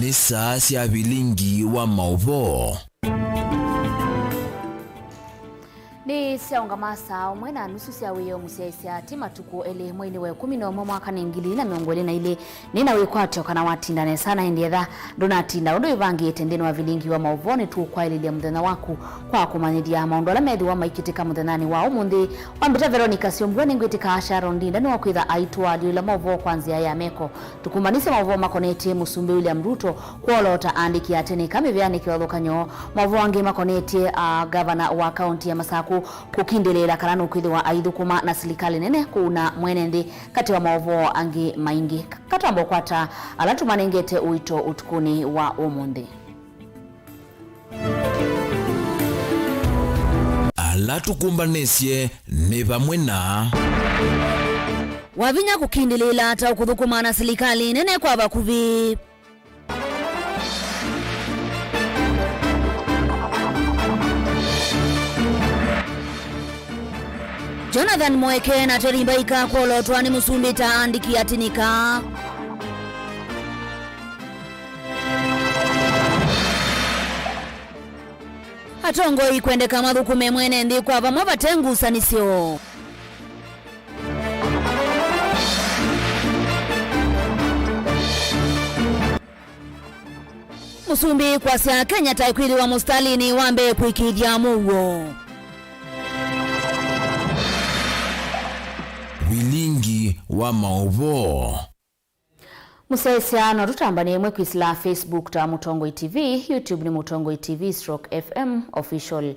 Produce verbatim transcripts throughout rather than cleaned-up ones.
Nĩ saa sya vilingi wa maũvoo. Nĩ syaũngama saa ũmwe na nusu sya wĩoo mũsyaĩĩsya, ti matukũ elĩ mweinĩ wa ĩkũmi na ũmwe mwaka nĩ ngili ilĩ na mĩongo ĩlĩ na ilĩ. Nĩ na wĩkwatyo kana watinda nesa na ĩndĩ etha ndũnatinda ũndũ ĩvangĩte nthĩnĩ wa vilingi wa maũvoo, nĩtũũkwaĩlĩlya mũthenya waku kwa kũmanyĩthya maũndũ ala methĩwa maikĩtĩka mũthenyanĩ wa ũmũnthĩ. Wambĩta Veronica Syombua, nĩngwĩtĩka Sharon Ndinda nĩwakwĩtha aitũalyũĩla maũvoo kwa nzĩa ya meko. Tũkumanĩsye maũvoo makonetye Mũsumbĩ William Ruto kwoloota aandĩki a tene kamĩveanĩ kĩvathũkany'o. Maũvoo angĩ makonetye, a, ngavana wa kaũnti ya Masakũ kũkindĩlĩĩla kana nũkwĩthĩwa aithũkũma na silikalĩ nene kũuna mwene nthĩ, katĩ wa maũvoo angĩ maingĩ. Katamba ũkwata ala tũmanengete ũito ũtukũnĩ wa ũmũnthĩ. Ala tũkũmbanĩsye nĩ vamwe na Wavinya kũkindĩlĩĩla ata ũkũthũkũma na silikalĩ nene kwa vakuvĩ? Jonathan Moeke na Terry Mbaika kwolotwa nĩ Mũsumbĩ ta andĩki atinika. Atongoi kwendeka mathũkũme mwene nthĩ kwa vamwe vate ngusanĩsyo. Mũsumbĩ kwasya Kenya ta ĩkwĩthĩwa mũstalinĩ wa mbee kũĩkĩĩthya mũuo. Vilingi wa maũvoo. Mũsyaĩĩsya, no tũtambane ĩmwe kwĩsĩla Facebook ta Mũtongoi T V, YouTube nĩ Mũtongoi T V stroke F M Official.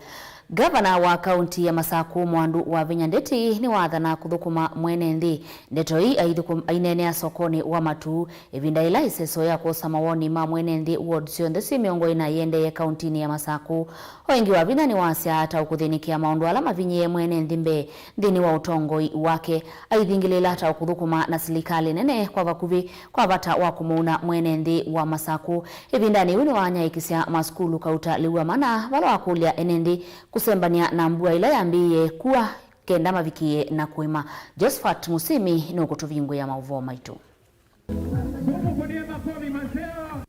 Ngavana wa kaũnti ya Masakũ, Mwandu Wavinya Ndeti, nĩwathana kũthũkũma mwene nthĩ. Ndeto ii aithũkũm-, aineenea sokonĩ wa Matuu ĩvinda yĩla ĩseso ya kwosa mawoni ma mwene nthĩ ward syonthe syĩ mĩongo ĩna yĩendee kaũntinĩ ya Masakũ. O ĩngĩ, Wavinya nĩwasya ata ũkũthĩnĩkĩa maũndũ ala mavinyĩe mwene nthĩ mbee nthĩnĩ wa ũtongoi wake. Aithingĩlĩĩla ata ũkũthũkũma na silikalĩ nene kwa vakuvĩ kwa vata wa kũmũuna mwene nthĩ wa Masakũ. Ĩvindanĩ yĩu nĩwanyaĩĩkĩsya masukulu kauta lĩu wa mana vala wakũlya ene nthĩ kũsembany'a na mbua ĩla yambĩĩe kua kenda mavikĩe na kũĩma. Josephat Mũsimi nũkũtũvingũĩa maũvoo maitũ.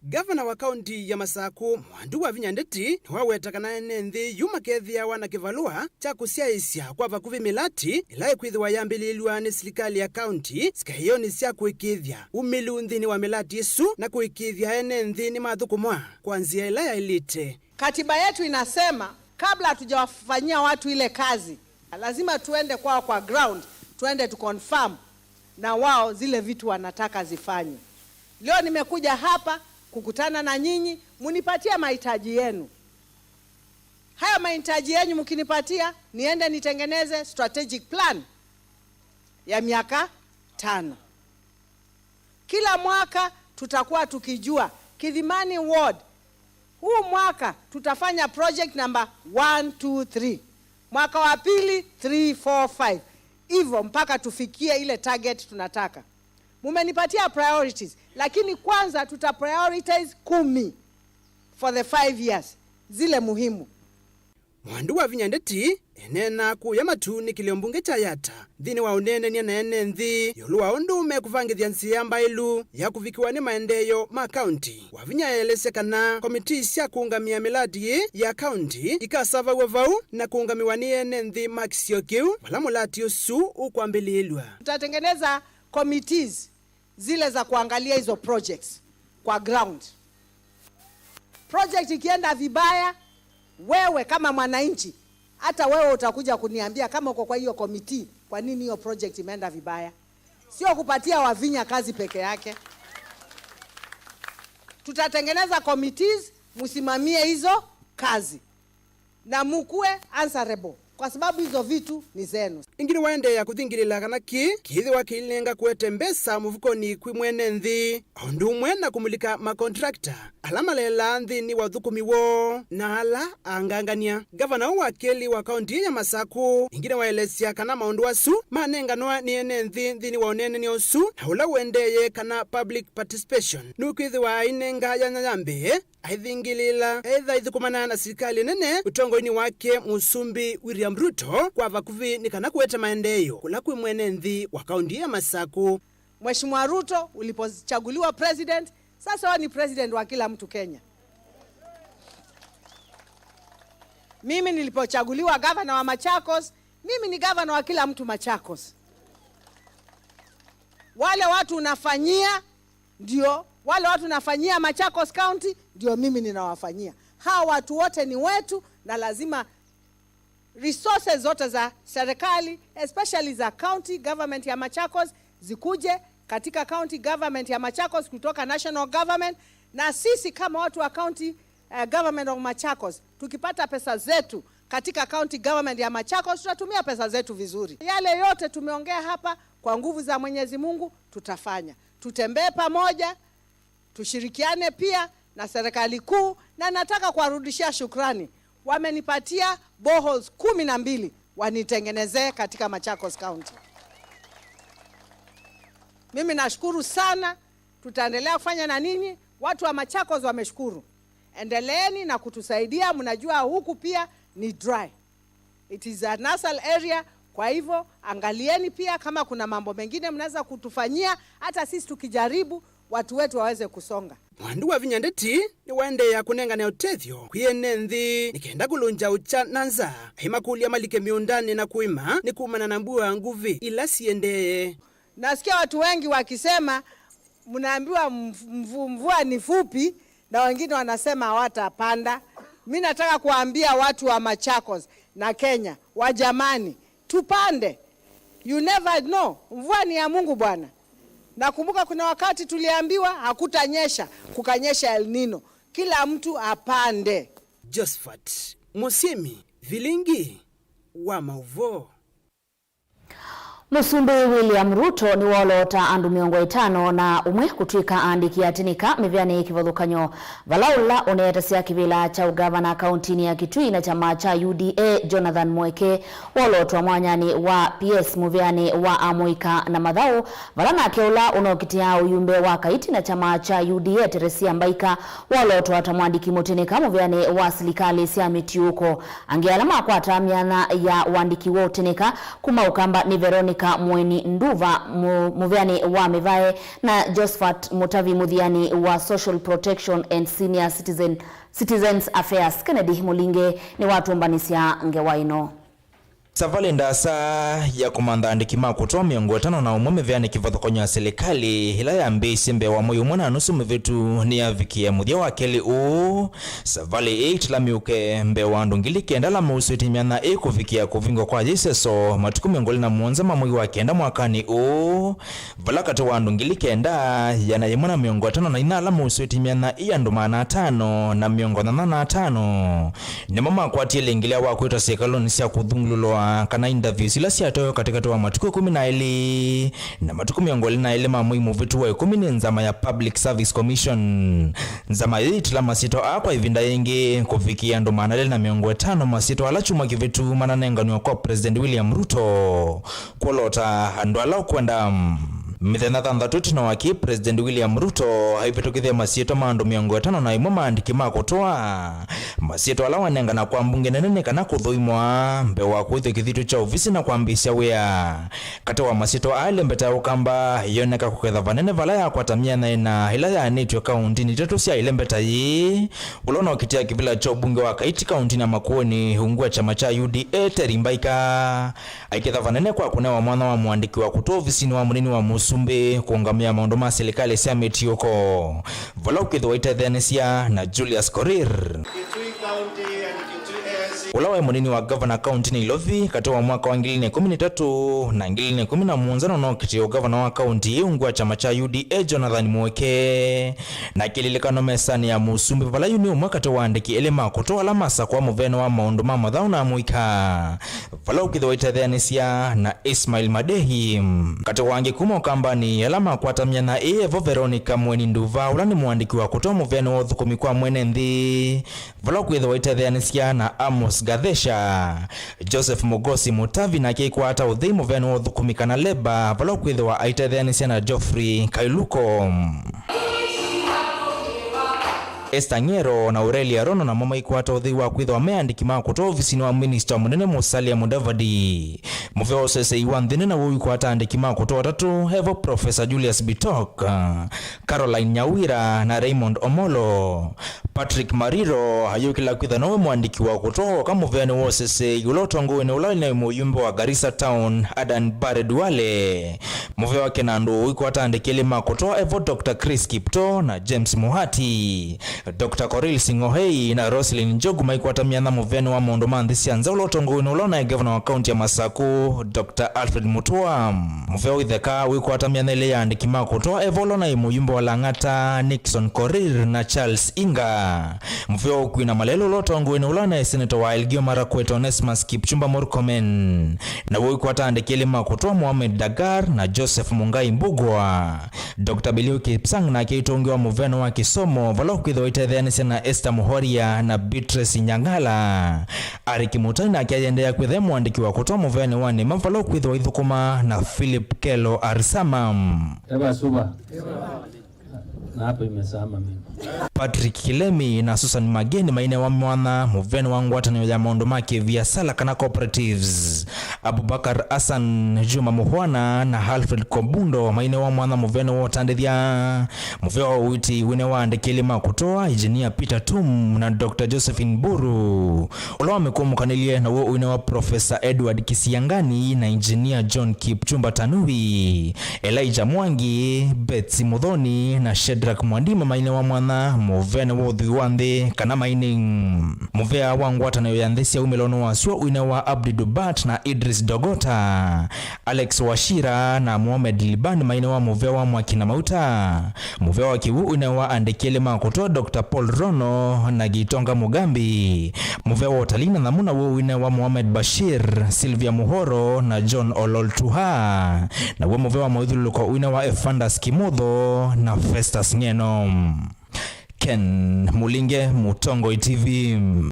Ngavana wa kaũnti ya Masakũ, Mwandu Wavinya Ndeti, nĩwaweta kana ene nthĩ yu makethĩawa na kĩvalũa kya kũsyaĩĩsya kwa vakuvĩ mĩlati ĩla ĩkwĩthĩwa yambĩlĩĩlw'a nĩ silikalĩ ya kaũnti sikaĩonĩ sya kũĩkĩĩthya umĩlu nthĩnĩ wa mĩlati ĩsu na kũĩkĩĩthya ene nthĩ nĩmathũkũmwa kwa nzĩa ĩla yaĩlĩte. Katiba yetu inasema kabla hatujawafanyia watu ile kazi, lazima tuende kwao kwa ground, tuende tu confirm na wao zile vitu wanataka zifanywe. Leo nimekuja hapa kukutana na nyinyi, munipatie mahitaji yenu. Haya mahitaji yenu mkinipatia, niende nitengeneze strategic plan ya miaka tano. Kila mwaka tutakuwa tukijua Kidhimani Ward, huu mwaka tutafanya project number one, two, three. Mwaka wa pili, three, four, five. Hivyo mpaka tufikie ile target tunataka. Mumenipatia priorities, lakini kwanza tuta prioritize kumi for the five years, zile muhimu. Mwandu Wavinya Ndeti eneena kũya Matuu nĩ kĩlĩo mbunge kya Yatta nthĩnĩ wa ũneenany'a na ene nthĩ ĩũlũ wa ũndũ mekũvangĩthya nzĩa mbaĩlu ya kũvikĩwa nĩ maendeeo ma kaũnti. Wavinya eelesya kana komitii sya kũũngamĩa mĩlati yĩĩ ya kaũnti ikasavaw'a vau na kũũngamĩwa nĩ ene nthĩ ma kĩsio kĩu vala mũlati ũsu ũkwambĩlĩĩlw'a. Tutatengeneza committees zile za kuangalia hizo projects kwa ground. Project ikienda vibaya, wewe kama mwananchi, hata wewe utakuja kuniambia kama uko kwa hiyo committee, kwa nini hiyo project imeenda vibaya. Sio kupatia Wavinya kazi peke yake. Tutatengeneza committees, msimamie hizo kazi. Na mukue answerable, kwa sababu hizo vitu ni zenu. Ĩngĩ nĩwaendeea kũthingĩlĩla kana kĩĩ kĩĩthĩwa kĩilenga kũete mbesa mũvukonĩ kwĩ mwene nthĩ, o ũndũ ũmwe na kũmulika makontrakta ala maleelaa nthĩnĩ wa ũthũkũmi woo na ala angangany'a. Ngavana ũũ wa kelĩ wa kaũnti ya Masakũ ĩngĩ nĩwaelesya kana maũndũ asu manenganwa nĩ ene nthĩ nthĩnĩ wa ũneenany'a ũsu na ũla ũendeeye kana public participation nũkwĩthĩwa ainenga yanya ya mbee aithingĩlĩla. Etha ithũkũmana na silikalĩ nene ũtongoinĩ wake Mũsumbĩ William Ruto kwa vakuvĩ nĩ kana kũete maendeeo kũla kwĩ mwene nthĩ wa kaũnti ya Masakũ. Mheshimiwa Ruto, ulipochaguliwa president, Sasa wewe ni president wa kila mtu Kenya. Mimi nilipochaguliwa gavana wa Machakos, mimi ni gavana wa kila mtu Machakos. Wale watu unafanyia, ndio, wale watu unafanyia Machakos County, ndio mimi ninawafanyia. Hawa watu wote ni wetu na lazima resources zote za serikali, especially za county government ya Machakos, zikuje katika county government ya Machakos kutoka national government, na sisi kama watu wa county, eh, government of Machakos, tukipata pesa zetu katika county government ya Machakos, tutatumia pesa zetu vizuri. Yale yote tumeongea hapa, kwa nguvu za Mwenyezi Mungu, tutafanya. Tutembee pamoja, tushirikiane pia na serikali kuu, na nataka kuwarudishia shukrani. Wamenipatia boreholes kumi na mbili wanitengenezee katika Machakos County. Mimi nashukuru sana, tutaendelea kufanya na ninyi. Watu wa Machakos wameshukuru. Endeleeni na kutusaidia, mnajua huku pia ni dry. It is a nasal area, kwa hivyo angalieni pia kama kuna mambo mengine mnaweza kutufanyia, hata sisi tukijaribu, watu wetu waweze kusonga. Mwandu wa vinya ndeti nĩwaendeea kũnengane ũtethyo kwĩ ene nthĩ nĩ kenda kũlũngya ũkya na nzaa, aimakũlya malike mĩũndanĩ na kũĩma nĩ kumana na mbua nguvĩ ila siendee. Nasikia watu wengi wakisema, mnaambiwa mv-, mvu-, mvua ni fupi, na wengine wanasema hawatapanda. Mi nataka kuambia watu wa Machakos na Kenya, wa jamani, tupande. You never know. Mvua ni ya Mungu bwana. Nakumbuka kuna wakati tuliambiwa hakutanyesha, kukanyesha El Nino. Kila mtu apande. Josephat Mũsyĩmi, vilingi wa maũvoo. Mũsumbĩ William Ruto nĩwooloota andũ mĩongo ĩtano na ũmwe kũtw'ĩka aandĩki atĩnĩka mĩvĩanĩ yĩ kĩvathũkany'o, vala ũla ũneetasya kĩvĩla kya ũgavana kauntinĩ ya Kitui na kyama kya U D A, Jonathan Mweke, woolootwa mwanyanĩ wa P S mũvĩanĩ wa amũika na mathaũ, vala nake ũla ũnokitĩaa ũyumbe wa Kaiti na kyama kya U D A, Teresia Mbaika, woolootwa ta mwandĩki mũtĩnĩka mũvĩanĩ wa silikalĩ sya mĩtiũko. Angĩ ala makwataa myanya ya ũandĩki wa ũtĩnĩka kuma Ũkamba nĩ Veronica Mweni Nduva, mu-, mũvĩanĩ wa mĩvae, na Josephat Mutavi, mũthianĩ wa Social Protection and Senior Citizen, Citizens Affairs. Kennedy Mũlinge nĩwatũmbanĩsya ngewa ĩno. Savalĩ ndaasa ya kũmantha aandĩki ma kũtwa mĩongo ĩtano na ũmwe mĩvĩanĩ kĩvathũkany'o ya silikalĩ ĩla yambĩĩisye mbee wa mwei ũmwe na nusu mĩvĩtu nĩyavikie mũthya wa kelĩ ũũ. Savalĩ ĩĩ ĩtĩla myũke mbee wa andũ ngili kenda ala mausĩtye myanya ĩĩ kũvikĩa kũvingwa kwa yĩseso matukũ mĩongo ĩlĩ na mũonza ma mwei wa kenda mwakanĩ ũũ, vala katĩ wa andũ ngili kenda, ĩana yĩmwe na mĩongo ĩtano na inya ala mausĩtye myanya ĩĩ andũ maana atano na mĩongo nyanya na atano nĩmo makwatie lĩngĩlĩa wa kwĩtwa syĩkalonĩ sya kũthũngũlũlwa kana interviews ila syatoewa katĩkatĩ wa matukũ ĩkũmi na elĩ na matukũ mĩongo ĩlĩ na elĩ ma mwei mũvĩtu wa ĩkũmi nĩ nzama ya Public Service Commission. Nzama ĩĩ ĩtĩla masyĩtwa aa kwa ĩvinda yĩngĩ kũvikĩa andũ maana elĩ na mĩongo ĩtano, masyĩtwa ala kyumwa kĩvĩtu mananenganw'a kwa President William Ruto kwolota andũ ala ũkwenda. Mĩthenya thanthatũ ĩtina wa kĩĩ, President William Ruto aivĩtũkĩthya masyĩtwa ma andũ mĩongo ĩtano na ĩmwe maandĩki ma kũtwa, masyĩtwa ala wanengana kwa mbunge nene nĩ kana kũthũimwa mbee wa kũĩthw'a kĩthitũ kya ovisi na kwambĩĩsya wĩa. Katĩ wa masyĩtwa aa, ĩlembeta ya Ũkamba yoneka kũketha vanene vala yakwata myanya ĩna ĩla yaanĩtw'e kaũntinĩ itatũ sya ĩlembeta yĩĩ, ũla ũnokitĩa kĩvĩla kya ũmbunge wa Kaiti kaũntinĩ ya Makueni, ungu wa kyama kya U D A, Terry Mbaika aiketha vanene kwa kũnewa mwanya wa mũandĩki wa kũtwa ovisinĩ wa mũnini wa mũsumbĩ kũũngamĩa maũndũ ma silikalĩ sya mĩtiũko, vala ũkĩthĩwa aitetheanĩsya na Julius Korir, ũla waĩ mũnini wa gavana kaũntinĩ ya Nairobi katĩ wa mwaka wa ngili ilĩ na ĩkũmi na itatũ na ngili ilĩ na ĩkũmi na mũonza, na ũnokitĩe ũgavana wa kaũnti ĩĩ ungu wa kyama kya U D A, Jonathan Mweke. Na kĩlilikano mesanĩ ya mũsumbĩ, vala yu nĩ ũmwe katĩ wa andĩki elĩ ma kũtwa ala masakũa mũvĩanĩ wa maũndũ ma mathaũ na amũika, vala ũkĩthĩwa aitetheanĩsya na Ismail Madehi. Katĩ wa angĩ kuma Ũkambanĩ ala makwata myanya ĩĩ, evo Veronica Mweni Nduva, ũla nĩ mũandĩki wa kũtwa mũvĩanĩ wa ũthũkũmi kwa mwene nthĩ, vala ũkwĩthĩwa aitetheanĩsya na Amos Gathesha. Joseph Mogosi Mutavi nake aikwata ũthei mũvĩanĩ wa ũthũkũmi kana leba, vala ũkwĩthĩwa aitetheanĩsya na Geoffrey Kailuko. Esther Ng'ero na Aurelia Rono namo maikwata ũthei wa kwĩthĩwa me andĩki ma kũtwa ovisinĩ wa minista mũnene Musalia Mudavadi. Mũvea wa ũseseei wa nthĩ nĩ naw'o ũikwata andĩki ma kũtwa atatũ, evo Professor Julius Bitok, Caroline Nyawira na Raymond Omolo. Patrick Mariro ayũkĩla kwĩthwa nowe mũandĩki wa kũtwa woka mũveanĩ wa ũseseei ũla ũtongoonĩ ũla ũĩ naĩ mũyumbe wa Garissa Town, Adan Bare Duale. Mũvea wa Kinandu ũikwata andĩki elĩ ma kũtwa evo Doctor Chris Kipto na James Muhati. Doctor Korir Sing'oei na Roselyn Njogu maikwata myanya mũveanĩ wa maũndũ ma nthĩ sya nza ũla ũtongoonĩ ũla ũnaĩ ngavana wa kaunti ya Masaku, Doctor Alfred Mutua. Mũvea wa itheka wĩkwata myanya ĩlĩ ya andĩki ma kũtwa evo ũla ũnaĩ mũyumbe wa Lang'ata, Nixon Korir na Charles Inga. Mũvea wa ũkui na malelũ ũla ũtongoonĩ ũla ũnaĩ seneta wa Elgeyo Marakwet, Onesmus Kipchumba Murkomen, naw'o ũikwata andĩki elĩ ma kũtwa Mohamed Dagar na Joseph Mungai Mbugua. Doctor Belio Kipsang nake aitũngĩwa mũveanĩ wa kĩsomo, vala ũkwĩthĩwa aitetheanĩsya na Esther Muhoria na Beatrice Nyangala. Ari Kimutai nake ayendeea kwĩthĩa mũandĩki wa kũtwa mũveanĩ wa nĩma, vala ũkwĩthĩwa aithũkũma na Philip Kelo Arisama. Eva suva. Na hapo imesaama mimi. Patrick Kilemi na Susan Mageni mainewa mwanya mũveanĩ wa ngwatanĩo ya maũndũ ma kĩviasala kana cooperatives. Abubakar Hassan, Juma Muhwana na Alfred Kobundo mainewa mwanya mũveanĩ wa ũtandĩthya. Mũvea wa ũiiti wĩnewa andĩki elĩ ma kũtwa, Engineer Peter Tum na Doctor Josephine Buru. Ũla wamĩkũmũkanĩlye naw'o ũinewa Professor Edward Kisiang'ani na Engineer John Kipchumba Tanuhi. Elijah Mwangi, Betsy Muthoni na Shadrack Mwandima mainewa mwanya mũveanĩ wa ũthwii wa nthĩ kana mining. Mũvea wa ngwatanĩo ya nthĩ sya umĩlo nĩ wasyo ũinewa Abdi Dubat na Idris Dogota. Alex Wachira na Mohamed Liban mainewa mũvea wa mwaki na mauta. Mũvea wa kĩw'ũ ũinewa andĩki elĩ ma kũtwa, Doctor Paul Rono na Gitonga Mugambi. Mũvea wa ũtalii na nyamũ naw'o ũinewa Mohamed Bashir, Sylvia Muhoro na John Ololtuha. Naw'o mũvea wa mawĩthyũlũlũko ũinewa Ephandas Kimotho na Festus Ng'eno. Ken Mulinge, Mũtongoi T V.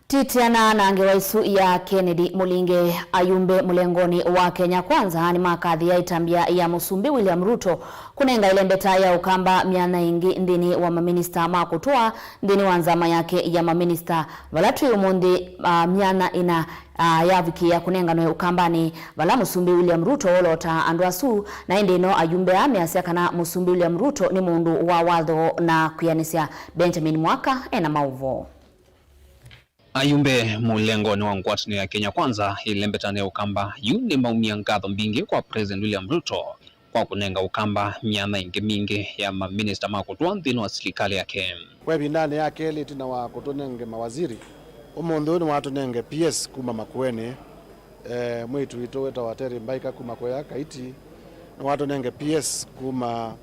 Titiana na ngewa ĩsu ya Kennedy Mulinge, ayumbe mũlengonĩ wa Kenya Kwanza nĩmakathĩa ĩtambya ya Mũsumbĩ William Ruto kũnenga ĩlembeta ya Ũkamba myanya ĩngĩ nthĩnĩ wa maminista ma kũtũa nthĩnĩ wa nzama yake ya maminista, vala twĩ ũmũnthĩ, ah, myanya ĩna, ah, yavikĩĩa kũnenganwe Ũkambanĩ, vala Mũsumbĩ William Ruto wolotaa andũ asu, na ĩndĩ no ayumbe aa measya kana Mũsumbĩ William Ruto nĩ mũndũ wa watho na kwĩanĩsya. Benjamin Mwaka ena maũvoo. Ayumbe mũlengonĩ wa ngwatanĩo ya Kenya Kwanza ĩlembetanĩ ya Ũkamba yu nĩmaumya ngatho mbingĩ kwa President William Ruto kwa kũnenga Ũkamba myanya ĩngĩ mingĩ ya maminista ma kũtũa nthĩnĩ wa silikalĩ yake. Kwa ĩvindanĩ ya kelĩ ĩtina wa kũtũnenge mawaziri, ũmũnthĩ ũyũ nĩwatũnenge P S kuma Makueni, eh, mwĩĩtu witũ wĩtawa Terry Mbaika kuma kũya Kaiti, nĩwatũnenge P S kuma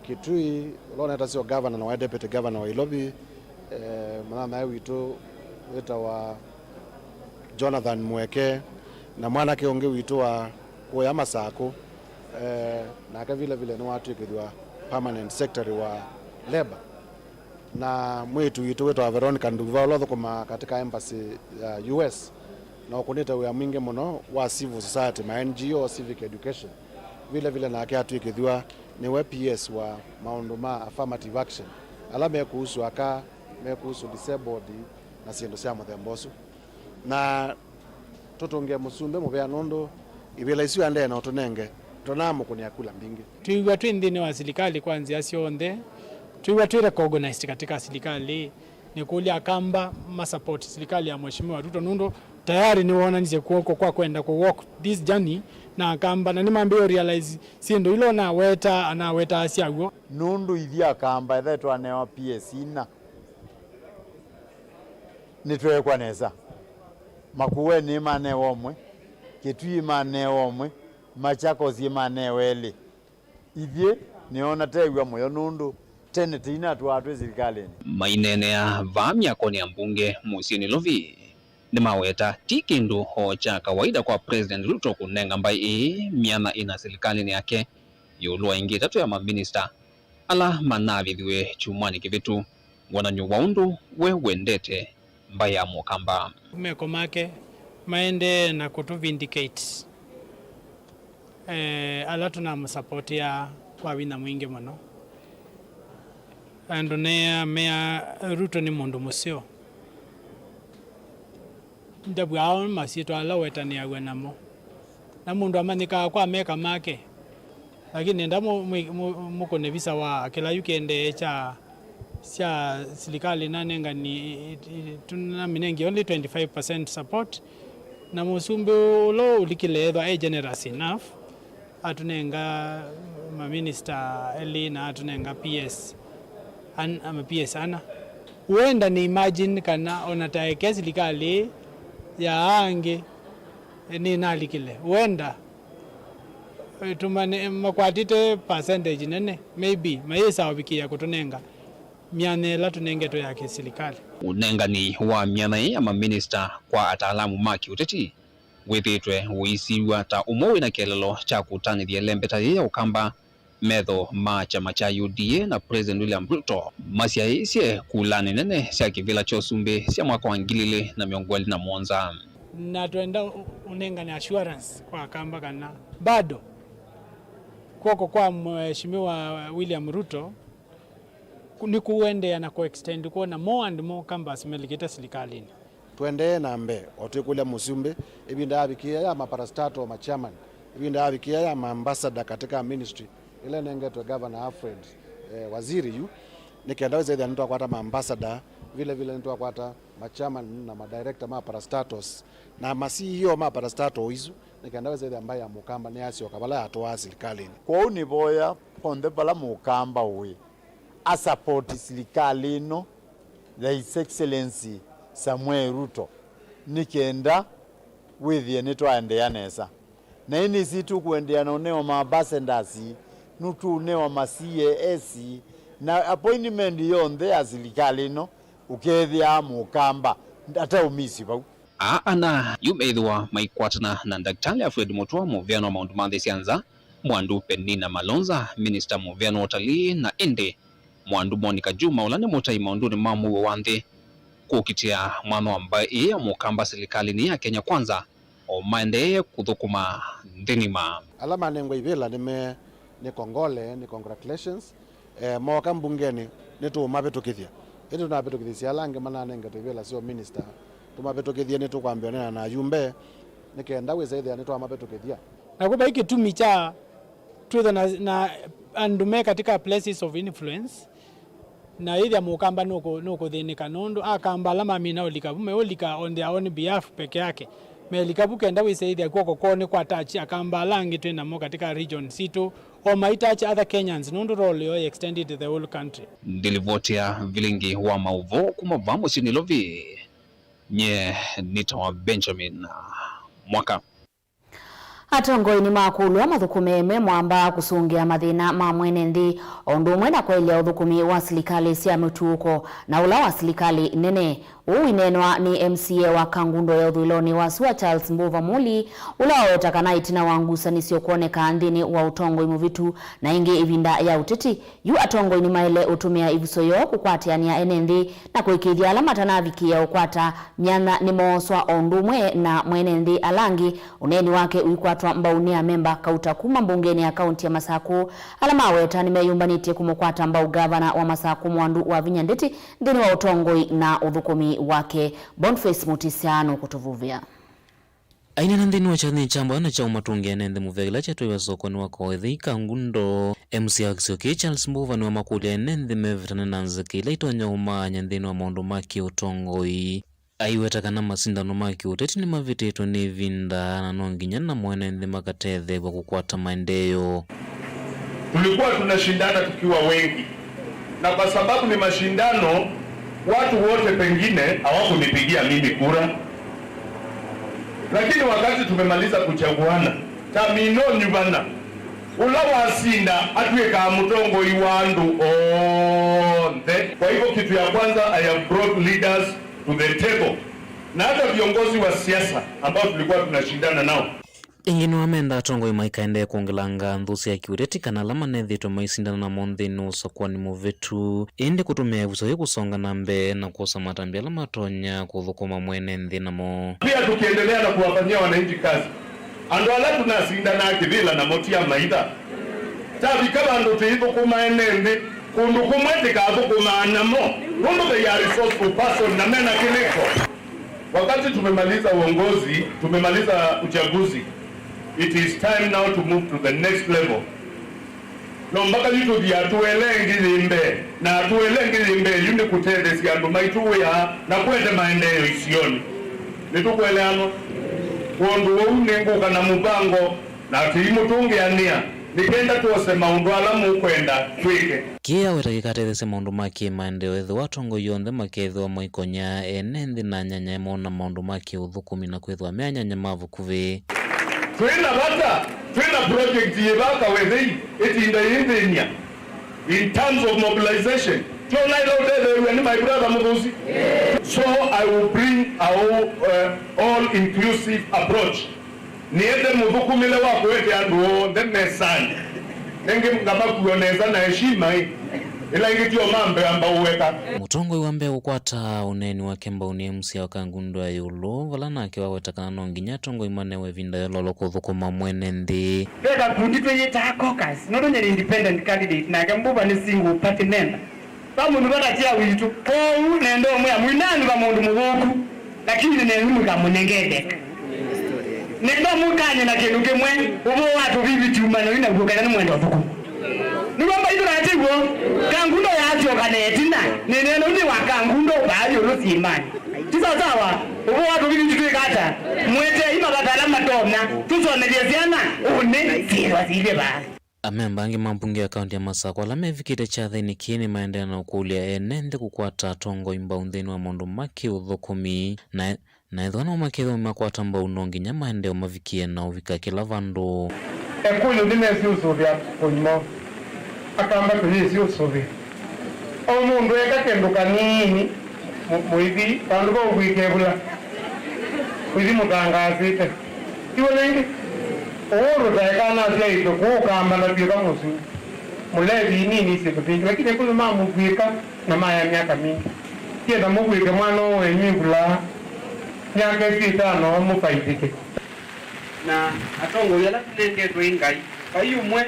Kitui, ũla ũnetasyo gavana na waĩ deputy governor wa Ilovi, eh, mũnyanyae witũ wĩtawa Jonathan Mweke, na mwanake ũngĩ witũ wa kũya Masakũ, eh, nake vile vile nĩwatw'ĩkĩthw'a permanent secretary wa labor, na mwĩĩtu witũ wĩtawa Veronica Nduva, ũla ũthũkũmaa katika embassy ya U S, na ũkũnĩte wĩa mwingĩ mũno wa civil society, ma N G O, civic education. Vile vile nake atw'ĩkĩthw'a nĩwe P S wa maũndũ ma affirmative action, ala mekũhusu aka, mekũhusu disabled, na syĩndũ sya mũthemba ũsu. Na tũtũngĩe mũsumbĩ mũvea nũndũ ivĩla isu aendee na ũtũnenge, tũnaamũkũnĩa kula mbingĩ. Twĩw'a twĩ nthĩnĩ wa silikalĩ kwa nzĩa syonthe, twĩw'a twĩ recognized katika silikalĩ. Nĩkũlya Akamba ma support silikalĩ ya Mheshimiwa Ruto nũndũ tayari nĩwoonanisye kw'oko kwa kwenda kũ walk this journey na Akamba, na nĩmambĩĩe realize syĩndũ ila ũnaweta, anawetaa syaw'o. Nũndũ ithyĩ Akamba ethe twanewa P S ina, nĩtweekwa nesa. Makueni manewa ũmwe, Kitui manewa ũmwe, Machakos manewa elĩ. Ithyĩ nĩona teew'a mũyo nũndũ tene tĩinatwaa twĩ silikalĩnĩ. Maineenea vaa myakonĩ ya mbunge mũsyĩnĩ Lovi, nĩmaweta ti kĩndũ o kya kawaida kwa President Ruto kũnenga mbaĩ ĩĩ myanya ĩna silikalĩnĩ yake ĩũlũ wa ĩngĩ ĩtatũ ya maminista ala manavĩthiwe kyumwanĩ kĩvĩtu, wonany'o wa ũndũ we wendete mbaĩ ya Mũkamba. Meko make maendee na kũtũ vindicate, eh, ala tũnamũsapotĩa kwa vinya mwingĩ mũno. Andũ nea mea Ruto nĩ mũndũ mũseo. Ndavw'a ao masyĩtwa ala ũetanĩaw'a namo. Na mũndũ amanyĩkaa kwa meka make. Lakini nenda mũ-, mũ-, mũ-, mũkũne visa wa kĩla yu kĩendee kya, sya silikalĩ nanengani, i-, i-, tũnaminengie only twenty-five percent support. Na mũsumbĩ ũla ũlikile ethwa e generous enough, atũnenga maminista elĩ na atũnenga P S, an-, ama P S ana. Wenda nĩ imagine kana ona taeke silikalĩ ya angĩ nĩnalikile. Wenda, eh, tũmane-, makwatĩte percentage nene, maybe, mayĩsa ũvikĩĩa kũtũnenga myanya ĩla tũnengetwe ya kĩsilikalĩ. Ũnengani wa myanya ĩĩ ya maminista kwa ataalamu ma kĩũteti wĩthĩĩtwe ũisiw'a ta ũmwe wĩna kĩeleelo kya kũtanĩthya ĩlembeta yĩĩ ya Ũkamba metho ma kyama kya U D A na President William Ruto masyaĩĩsye kulanĩ nene sya kĩvĩla kya ũsumbĩ sya mwaka wa ngili ilĩ na mĩongo ĩlĩ na mũonza. Na twenda ũ-, ũnengane assurance kwa Akamba kana bado kw'oko kwa Mheshimiwa William Ruto ku-, nĩ kũendeea na kũ extend kwona more and more Kambas melikĩte silikalĩnĩ. Tũendee na mbee, o twĩkũlya mũsumbĩ, ĩvinda yavikĩĩa ya maparastatal ma chairman, ĩvinda yavikĩĩa ya maambassador katika ministry ĩla ĩnengetwe Governor Alfred, eh, Waziri yu, nĩ kenda wĩsethĩa nĩtwakwata maambassador, vile vile nĩtwakwata ma chairman na ma director ma parastatals, na ma C E O ma parastatal isu, nĩ kenda wĩsethĩa mbaĩ ya Mũkamba nĩyasyoka vala yatũaa silikalĩnĩ. Kwoou nĩvoya onthe vala Mũkamba ũĩ, a support silikalĩ ĩno ya His Excellency Samuel Ruto, nĩ kenda wĩthĩe nĩtwaendeea nesa. Na ĩndĩ ĩsi tũkũendeea na ũnewa ma ambassadors, nũtũũnewa ma C A S, na appointment yonthe ya silikalĩ ĩno, ũkethĩaa Mũkamba ataũmisi vau. Aa ana yu meĩthĩwa maikwatana na Ndakĩtalĩ Alfred Mutua, mũveani wa maũndũ ma nthĩ sya nza, Mwandu Penina Malonza, minista mũveani wa ũtalii, na ĩndĩ Mwandu Monica Juma, ũla nĩ mũtai maũndũnĩ ma mũuo wa nthĩ, kũkitĩa mwanya wa mbaĩ ĩĩ ya Mũkamba silikalĩnĩ ya Kenya Kwanza, o maendee kũthũkũma nthĩ ng'ima. Ala manengwa ivĩla nĩ me, nĩ kongole, nĩ congratulations. Eh, mooka mbungenĩ, nĩtũũmavĩtũkĩthya. Ĩndĩ tũnavĩtũkĩthĩsye ala angĩ mananengetwe ivĩla sya ũminista. Tũmavĩtũkĩthye, nĩtũkwambĩa ũneena na ayumbe, nĩ kenda wĩsa ĩthĩa nĩtwamavĩtũkĩthya. Nakw'o vai kĩtumi kya twĩthwa na, na andũ me katika places of influence, na ĩthĩa Mũkamba nũkũ-, nũkũthĩnĩka, nũndũ Akamba ala mamina ũlika vu, meũlika on their own behalf peke yake. Melika vu kenda wĩsa ĩthĩa kw'oko kwoo nĩ kwa touch Akamba ala angĩ twĩ namo katika region sitũ, o mai touch other Kenyans, nũndũ role yoo ĩ extended to the whole country. Ndilivoti ya vilingi wa maũvoo kuma vaa mũsyĩ Nairobi, nye nĩtawa Benjamin Mwaka. Atongoi nĩmakũlw'a mathũkũme me mwamba kũsũngĩa mathĩna ma mwene nthĩ, o ũndũ ũmwe na kwaĩlya ũthũkũmi wa silikalĩ sya mĩtuũko na ũla wa silikalĩ nene. Ũu wĩneenwa nĩ M C A wa Kangundo ya ũthũĩlonĩ wa sua Charles Mbuva Muli, ũla waweta kana ĩtina wa ngusanĩsyo kwoneka nthĩnĩ wa ũtongoi mũvĩtu na ĩngĩ ĩvinda ya ũteti, yu atongoi nĩmaĩle ũtũmĩa ĩvuso yoo kũkwatĩanĩa ene nthĩ na kũĩkĩĩthya ala matanavikĩĩa ũkwata myanya nĩmooswa o ũndũ ũmwe na mwene nthĩ ala angĩ. Ũneeni wake ũikwatwa mbau nĩ amemba kauta kuma mbungenĩ ya kaunti ya Masakũ, ala maweta nĩmeyũmbanĩtye kũmũkwata mbau ngavana wa Masakũ Mwandu Wavinya Ndeti nthĩnĩ wa ũtongoi na ũthũkũmi wake. Boniface Mutisya nũkũtũvuvĩa. Aineena nthĩnĩ wa kyathĩ kya mbaa na kya ũmatũngĩa ene nthĩ mũvea kĩla kyatwaiwe sokonĩ wa Koethei Kangundo, M C A wa kĩsio kĩĩ Charles Mbuva nĩwamakũlya ene nthĩ mevĩtane na nzika ila itonya ũmaany'a nthĩnĩ wa maũndũ ma kĩũtongoi. Aiweta kana masindano ma kĩũteti nĩmavĩtĩtwe nĩ ĩvinda na no nginya namo ene nthĩ makatetheew'a kũkwata maendeeo. Tulikuwa tunashindana tukiwa wengi, na kwa sababu ni mashindano, watu wote pengine hawakunipigia mimi kura, lakini wakati tumemaliza kuchaguana, tamino nyuvana, ũla wasinda atw'ĩkaa mũtongoi wa andũ onthe. Kwa hivyo, kitu ya kwanza, I have brought leaders to the table, na hata viongozi wa siasa ambao tulikuwa tunashindana nao. Ĩngĩ nĩwamenda atongoi maikaendee kwongela nganthũ sya kĩũteti kana ala manethĩĩtwe maisindana namo nthĩnĩ wa ũsakuani mũvĩtu, ĩndĩ kũtũmĩa ĩvuso yĩĩ kũsonga na mbee na kwosa matambya ala matonya kũthũkũma mwene nthĩ namo. Pia tukiendelea na kuwafanyia wananchi kazi, andũ ala tunasindanaa kĩvĩla namo ti amaitha. Tavika vandũ tũithũkũma ene nthĩ, Kũndũ kũmwe tĩkathũkũmaa namo, nũndũ they are resourceful person na mena kĩlĩko. Wakati tumemaliza uongozi, tumemaliza uchaguzi, it is time now to move to the next level. No mbaka yu tũthi atũele ĩngĩ yĩ mbee, na atũele ĩngĩ yĩ mbee yu nĩ kũtetheesya andũ maitũ wĩa na kũete maendeeo isionĩ. Nĩtũkũeleanwa? Kwondũ ũu nĩngũka na mũvango na tũimũtũngĩanĩa nĩ kenda twose maũndũ ala mũkwenda twĩke. Kĩĩ aweta kĩkatetheesya maũndũ ma kĩ-maendeeo ethĩwa atongoi onthe makeethĩwa maikony'a ene nthĩ na anyanyae moona maũndũ ma kĩ-ũthũkũmi na kwĩthĩwa me anyanya ma vakuvĩ. Twĩ na vata, twĩ na project yĩ vaa Kawethei ĩtinda yĩnthĩny'a in terms of mobilization. Twona ĩla ũtetheew'a nĩ my brother Mũthũsi. So I will bring a all, uh, all inclusive approach. Nĩende mũthũkũmĩle wa kũete andũ onthe mesanĩ. Ĩngĩ ngamakuo nesa na heshima ĩ. Ĩla ĩngĩ tio mambe amba ũweka. Mũtongoi wa mbee kũkwata ũneeni wake mbau nĩ M C A wa Kangundo ya ĩũlũ, vala nake waweta kana no nginya atongoi manewe ĩvinda yololo kũthũkũma mwene nthĩ. Ve kakundi twĩyĩtaa caucus, nũndũ nyie nĩ independent candidate, nake Mbuva nĩ single party member. Va mũndũ vata kya witũ. Kwoou nenda ũmwĩa mũinanĩ va mũndũ mũthũku, lakini nenyu mũkamũnenge ĩtheka. Nenda mũkany'e na kĩndũ kĩmwe, ũvoo wa tũviviti umana yu naw'o kana nĩmwenda ũthũkũma. Nĩw'o mbaithũra atĩ w'o, Kangundo yaasyoka na ĩtina, nĩneena ũndĩ wa Kangundo vaa ĩũlũ syĩmanĩ. Ti sawasawa, ũvoo wa tũviviti twĩka ata? Mwetei mavata ala matonya, tũsomethye syana, ũnĩ, syĩthwa siilye vaa. Amemba angĩ ma mbunge ya kaunti ya Masakũ ala mevikĩte kyathĩnĩ kĩĩ nĩmaendeea na ũkũlya ene nthĩ kũkwata atongoi mbau nthĩnĩ wa maũndũ ma kĩ-ũthũkũmi, na, na ethĩwa no makethĩwa makwata mbau, no nginya maendeeo mavikie na ũvika kĩla vandũ. Ekũyũ nĩmesĩ ũsũvĩa kũima, Akamba tũyĩsĩ ũsũvĩa. O mũndũ eka kĩndũ kanini, mũ-, mũithi, vandũ va ũkwĩka ĩvula, mũithi mũtangaasĩte. Tiw'o nĩngĩ? Ũũ ũtaeka nasyaĩtwe kũũ Kamba na twĩka mũsu. Mũlevi inini syĩndũ vingĩ, lakini kũyũ mamũkwĩka na maya myaka mingĩ. Tienda mũkwĩke mwana ũũ wenyu ĩvula myaka ĩsu ĩtano mũfaithĩke. Na atongoi ala tũnengetwe nĩ Ngai, vai ũmwe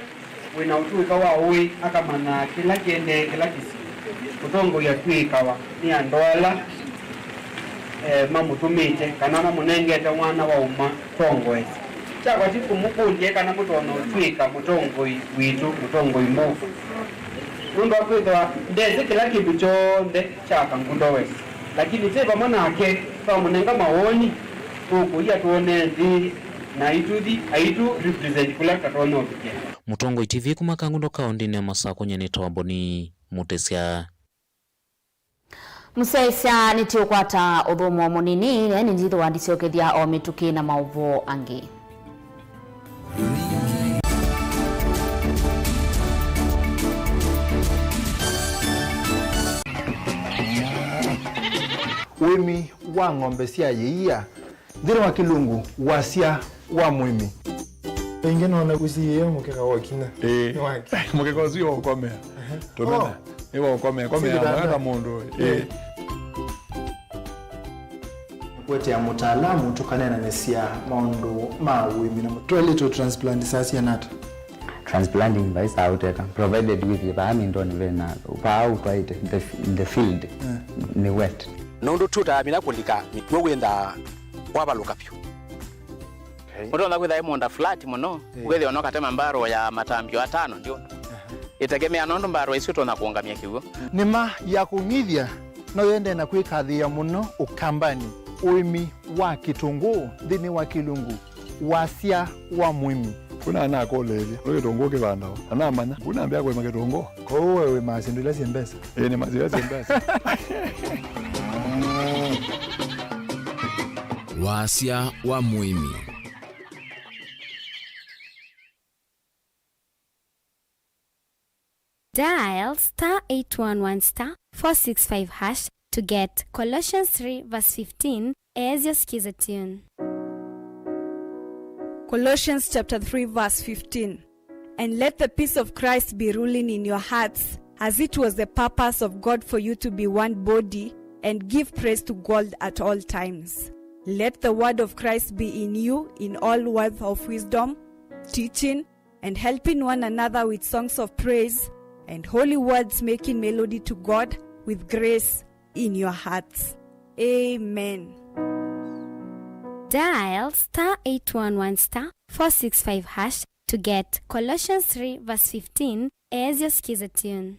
wĩ na ũtũĩka wa ũĩ, akamanyaa kĩla kĩendee kĩla kĩsio. Mũtongoi atw'ĩkawa nĩ andũ ala, eh, mamũtũmĩte kana mamũnengete mwana wa ũmatongoesya. Kyakwa ti kũmũkũlya kana mũtonya ũtw'ĩka mũtongoi witũ, mũtongoi Mbuva. Nũndũ wa kwĩthĩwa ndesĩ kĩla kĩndũ kyonthe kya Kangundo West, lakini twĩ vamwe nake, twamũnenga mawoni, tũkũia twone nthĩ na aitũthi aitũ represent kũla tatonya ũvikĩa. Mũtongoi T V kuma Kangundo kaũndĩnĩ ya Masakũ, nyie nĩtawa Boni Mũtĩsya. Mũsyaĩĩsya nĩtũkwata ũthũmũo mũnini, nĩnĩnjĩthĩwa ndisyokethya o mĩtũkĩ na maũvoo angĩ. Ũĩmi wa ng'ombe sya yĩia. Nthĩnĩ wa Kĩlungu, wasya wa mũĩmi. Ĩngĩ nona ũsiĩĩe mũkeka wa ũkinya. Ĩĩ. Nĩ wake. Mũkeka ũsu ũkomea. Ehe. Tũmena. Oh. Nĩ wa ũkomea. Komea. Sivitanda. Mwaka mũndũ. Ĩĩ. Ĩĩ. Kũetea mũtaalamu tũkaneenanĩsya maũndũ ma ũĩmi na mũtũo. Twaĩlĩtwe transplant saa siana ata? Transplanting vai saa ũteka, provided with vaa mindoni vena, vaa ũtwaĩte, the, the field, eh, nĩ wet. Nũndũ tũtamina kũlika mĩkw'ũ wĩnthaa wavalũka vyũ. Okay. Ũtonya kwĩtha ĩ mũũnda flat mũno, eh, ũkethĩa ona ũkatema mbarũ ya matambio atano ndio. Aha. Ĩtegemea nũndũ mbarũ isu ũtonya kũũngamya kĩw'ũ. Nĩma ya kũng'ithya no yende na kwĩkathĩĩa mũno Ũkambanĩ, ũĩmi wa kĩtũngũũ nthĩnĩ wa Kĩlungu. Wasya wa mũĩmi. Kuna anakũlĩĩlye, nĩ kĩtũngũũ kĩvandawa? Anamanya, kuna ambĩa kũĩma kĩtũngũũ. Kwoou we wĩmaa syĩndũ ila syĩ mbesa? Ĩĩ, nĩmaa syĩndũ ila syĩ mbesa. Wasya wa mũĩmi. Dial star eight one one star four six five hash to get Colossians three verse fifteen as your skiza tune. Colossians chapter three verse fifteen. And let the peace of Christ be ruling in your hearts, as it was the purpose of God for you to be one body, and give praise to God at all times. Let the word of Christ be in you in all words of wisdom, teaching, and helping one another with songs of praise and holy words making melody to God with grace in your hearts. Amen. Dial star eight one one star four six five hash to get Colossians three verse fifteen as your skiza tune.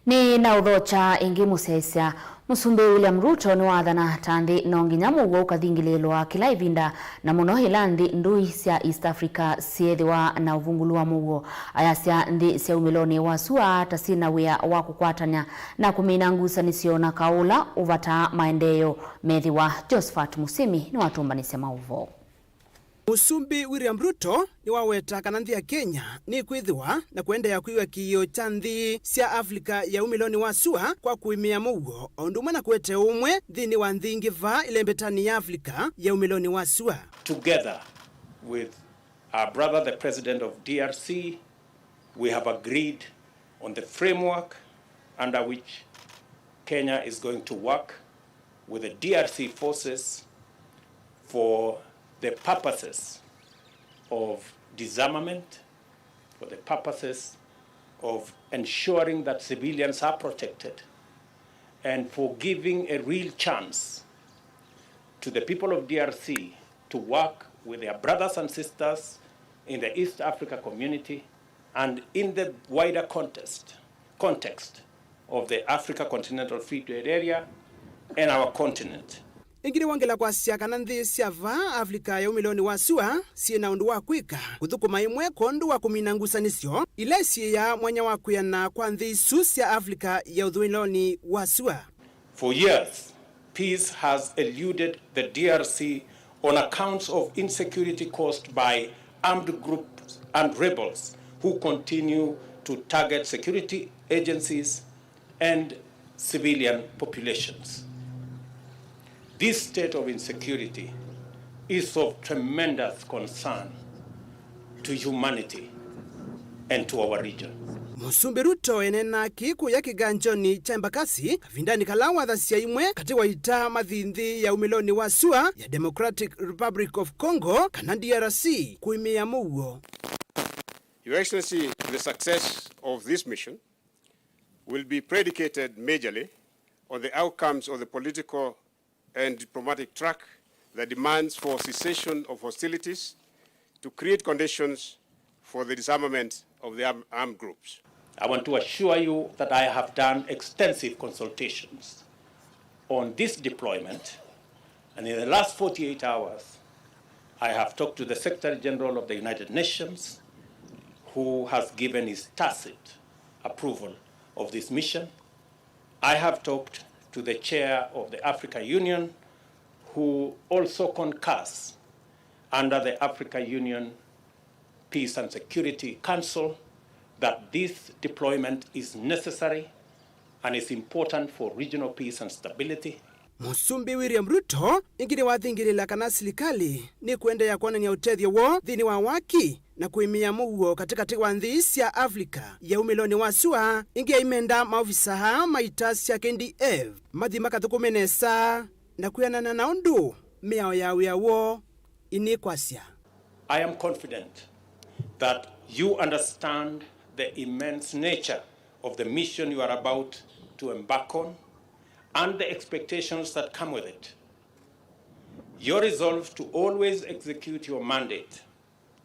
Nĩ na ũthokya ĩngĩ mũsyaĩĩsya. Mũsumbĩ William Ruto nĩwaathana ta nthĩ no nginya mũuo ũkathingĩlĩĩlwa kĩla ĩvinda, na mũno ĩla nthĩ ndũi sya East Africa syĩthĩwa na ũvungũlu wa mũuo. Ayasya nthĩ sya umĩlonĩ wa sua ta syĩ na wĩa wa kũkwatany'a na kũmina ngusanĩsyo na kaũ ũla ũvataa maendeeo methĩwa. Josephat Musimi nĩwatũmbanĩsya maũvoo. Mũsumbĩ William Ruto nĩwaweta kana nthĩ ya Kenya nĩkwĩthĩwa na kũendeea kwĩw'a kĩĩo kya nthĩ sya Africa ya umĩlonĩ wa sua kwa kũĩmĩa mũuo, o ũndũ ũmwe na kũete ũmwe nthĩnĩ wa nthĩ ingĩ vaa ĩlembetanĩ ya Africa ya umĩlonĩ wa sua. Together with our brother, the President of D R C, we have agreed on the framework under which Kenya is going to work with the D R C forces for the purposes of disarmament, for the purposes of ensuring that civilians are protected, and for giving a real chance to the people of D R C to work with their brothers and sisters in the East Africa community and in the wider context, context of the Africa Continental Free Trade Area and our continent. Ĩngĩ nĩwongela kwasya kana nthĩ sya vaa Africa ya umĩlonĩ wa sua syĩ na ũndũ wa kwĩka kũthũkũma ĩmwe kwondũ wa kũmina ngusanĩsyo ila isyĩĩaa mwanya wa kwĩana kwa nthĩ isu sya Africa ya ũthũĩlonĩ wa sua. For years, peace has eluded the D R C on accounts of insecurity caused by armed groups and rebels who continue to target security agencies and civilian populations. This state of insecurity is of tremendous concern to humanity and to our region. Mũsumbĩ Ruto eneenaa kĩĩ kũya kĩganjonĩ kya Embakasi kavindanĩ kala wathasya imwe katĩ wa ita mathi nthĩ ya umĩlonĩ wa sua ya Democratic Republic of Congo, kana D R C, kũĩmĩa mũuo. Your Excellency, the success of this mission will be predicated majorly on the outcomes of the political and diplomatic track that demands for cessation of hostilities to create conditions for the disarmament of the arm-, armed groups. I want to assure you that I have done extensive consultations on this deployment, and in the last forty-eight hours, I have talked to the Secretary General of the United Nations, who has given his tacit approval of this mission. I have talked to the chair of the Africa Union, who also concurs under the Africa Union Peace and Security Council that this deployment is necessary and is important for regional peace and stability. Mũsumbĩ William Ruto ĩngĩ nĩwathingĩlĩĩla kana silikalĩ nĩkũendeea kwonany'a ũtethyo woo nthĩnĩ wa waki na kũĩmĩa mũuo katĩkatĩ wa nthĩ sya Africa ya umĩlonĩ wa sua. Ĩngĩ aimenda maovisa aa ma ita sya K D F mathi makathũkũme nesa na kwĩanana na ũndũ mĩao ya wĩa woo ĩnĩkwasya. I am confident that you understand the immense nature of the mission you are about to embark on and the expectations that come with it. Your resolve to always execute your mandate,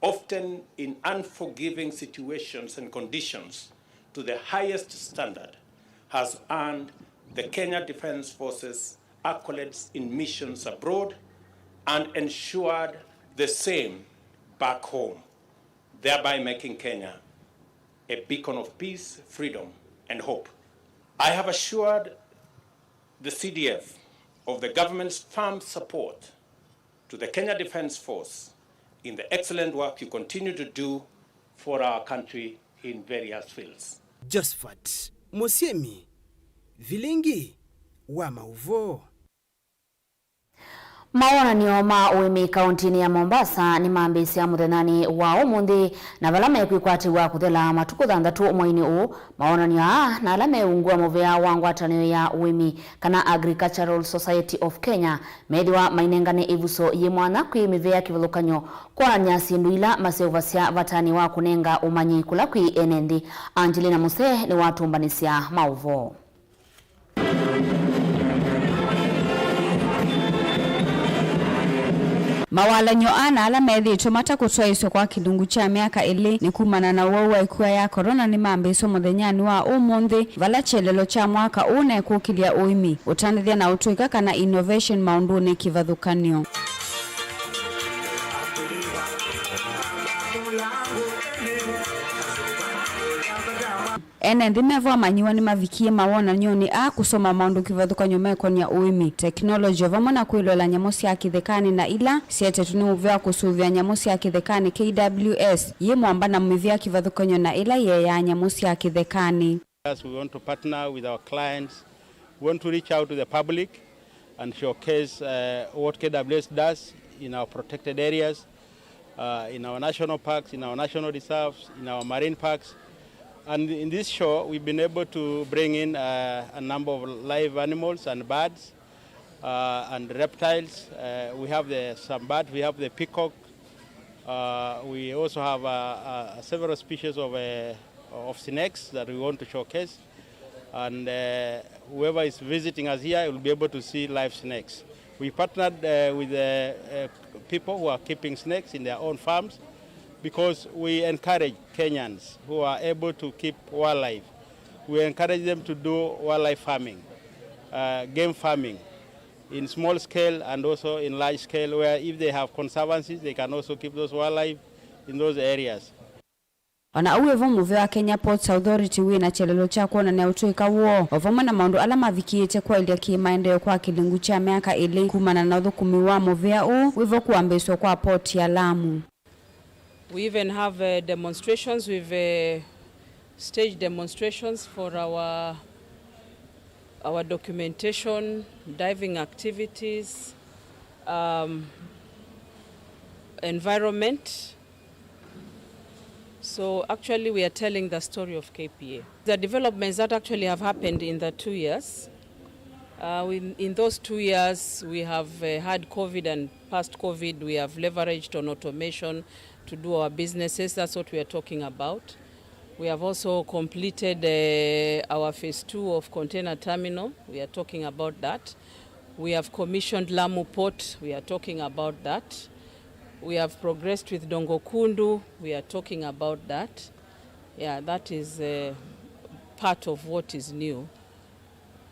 often in unforgiving situations and conditions, to the highest standard has earned the Kenya Defence Forces accolades in missions abroad and ensured the same back home, thereby making Kenya a beacon of peace, freedom, and hope. I have assured the C D F of the government's firm support to the Kenya Defence Force in the excellent work you continue to do for our country in various fields. Josephat Mũsyĩmi, vilingi wa maũvoo. Mawonany'o ma ũĩmi kaũntĩnĩ ya Mombasa nĩmambĩĩsya mũthenyanĩ wa ũmũnthĩ, na vala mekwĩkwatĩw'a kũthela matukũ thanthatũ mweinĩ ũũ. Mawonany'o aa na ala me ungu wa mũvea wa ngwatanĩo ya ũĩmi, kana Agricultural Society of Kenya, methĩwa mainengane ĩvuso yĩ mwanya kwĩ mĩvĩa kĩvathũkany'o kwonany'a syĩndũ ila maseũvasya vatanĩ wa kũnenga ũmanyi kũla kwĩ ene nthĩ. Angelina Muse nĩwatũmbanĩsya maũvoo. Mawalany'o ana ala methĩĩtwe matakũtwaĩsw'a kwa kĩlungu kya myaka ĩlĩ nĩ kumana na ũwau wa ĩkua ya korona nĩmambĩĩswe mũthenyanĩ wa ũmũnthĩ, vala kyelelo kya mwaka ũũ nekũkĩlya ũĩmi, ũtandĩthya na ũtũĩka kana innovation maũndũnĩ kĩvathũkany'o. Ene nthĩ meva amanyĩw'a nĩmavikie mawonany'onĩ aa kũsoma maũndũ kĩvathũkany'o mekonĩa ũĩmi, teknolongĩ, o vamwe na kwĩloela nyamũ sya kĩthekanĩ na ila syetetwe nĩ mũvea wa kũsũvĩa nyamũ sya kĩthekanĩ, K W S, yĩ mwamba na mĩvĩa kĩvathũkany'o na ĩla yeeaa nyamũ sya kĩthekanĩ. As we want to partner with our clients, we want to reach out to the public and showcase, uh, what K W S does in our protected areas, uh, in our national parks, in our national reserves, in our marine parks. And in this show, we've been able to bring in, uh, a number of live animals and birds, uh, and reptiles. Uh, we have the, some birds, we have the peacock. Uh, we also have, uh, uh, several species of, uh, of snakes that we want to showcase. And, uh, whoever is visiting us here will be able to see live snakes. We partnered, uh, with the, uh, people who are keeping snakes in their own farms because we encourage Kenyans who are able to keep wildlife, we encourage them to do wildlife farming, uh, game farming in small scale and also in large scale, where if they have conservancies, they can also keep those wildlife in those areas. O na ũu wĩ vo, mũvea wa Kenya Ports Authority wĩ na kyelelo kya kwonany'a ũtũĩka woo, o vamwe na maũndũ ala mavikĩĩte kwaĩlya kĩ-maendeeo kwa kĩlungu kya myaka ĩlĩ kumana na ũthũkũmi wa mũvea ũũ wĩ vo kũambĩĩsw'a kwa port ya Lamu. We even have, uh, demonstrations. We've, uh, staged demonstrations for our, our documentation, diving activities, um, environment. So actually, we are telling the story of K P A. The developments that actually have happened in the two years, uh, in, in those two years, we have, uh, had COVID, and past COVID, we have leveraged on automation to do our businesses. That's what we are talking about. We have also completed, uh, our phase two of container terminal. We are talking about that. We have commissioned Lamu Port. We are talking about that. We have progressed with Dongo Kundu. We are talking about that. Yeah, that is, uh, part of what is new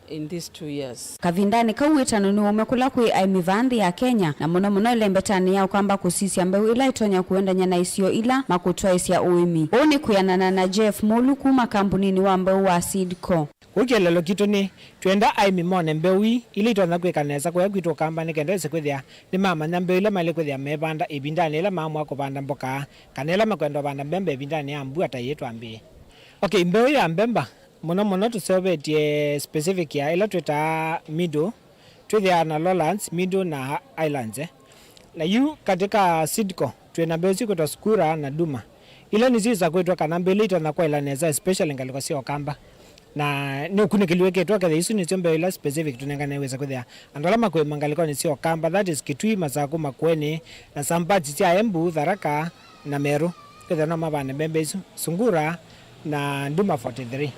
in these two years. Kavindanĩ kau, wĩtano nĩwaumya kũla kwĩ aĩmi vaa nthĩ ya Kenya, na mũno mũno ĩlembetanĩ ya Ũkamba kũsisya mbeũ ila itonya kũendany'a na isio ila makũtwaĩsya ũĩmi. Ũũ nĩ kwĩanana na Jeff Mulu kuma kambuninĩ wa mbeũ wa Seedco. Kwoou kĩeleelo kitũ nĩ, twĩenda aĩmi mone mbeũ ii ila itonya kwĩka nesa kũya kwitũ Ũkamba nĩ kenda ĩse kwĩthĩa nĩmamanya mbeũ ila maĩle kwĩthĩa meevanda ĩvindanĩ yĩla maamũa kũvanda mboka, kana ĩla makwenda ũvanda mbemba ĩvindanĩ ya mbua ta ĩĩ twambĩĩe. Okay, mbeũ ya mbemba, mũno mũno tũseũvĩtye specific ya ĩla twĩtaa middle, twĩthĩaa na lowlands, middle na highlands, eh. Na yu katĩ ka Seedco, twĩ na mbeũ syĩkwĩtwa Sukura na Duma. Ila nĩsyo isakwĩtw'a kana mbeũ ila itonya kwaĩla nesa, especially ngalĩko sya Ũkamba. Na nĩ ũkunĩkĩli wĩkĩtwe, kethĩa isu nĩsyo mbeũ ila specific tũnengane wĩsa kwĩthĩa andũ ala makũĩma ngalĩkonĩ sya Ũkamba, that is Kitui, Masaku, Makueni, na some parts sya Embu, Tharaka, na Meru, kwĩthĩa no mavande mbembe isu, Sungura na Duma forty-three.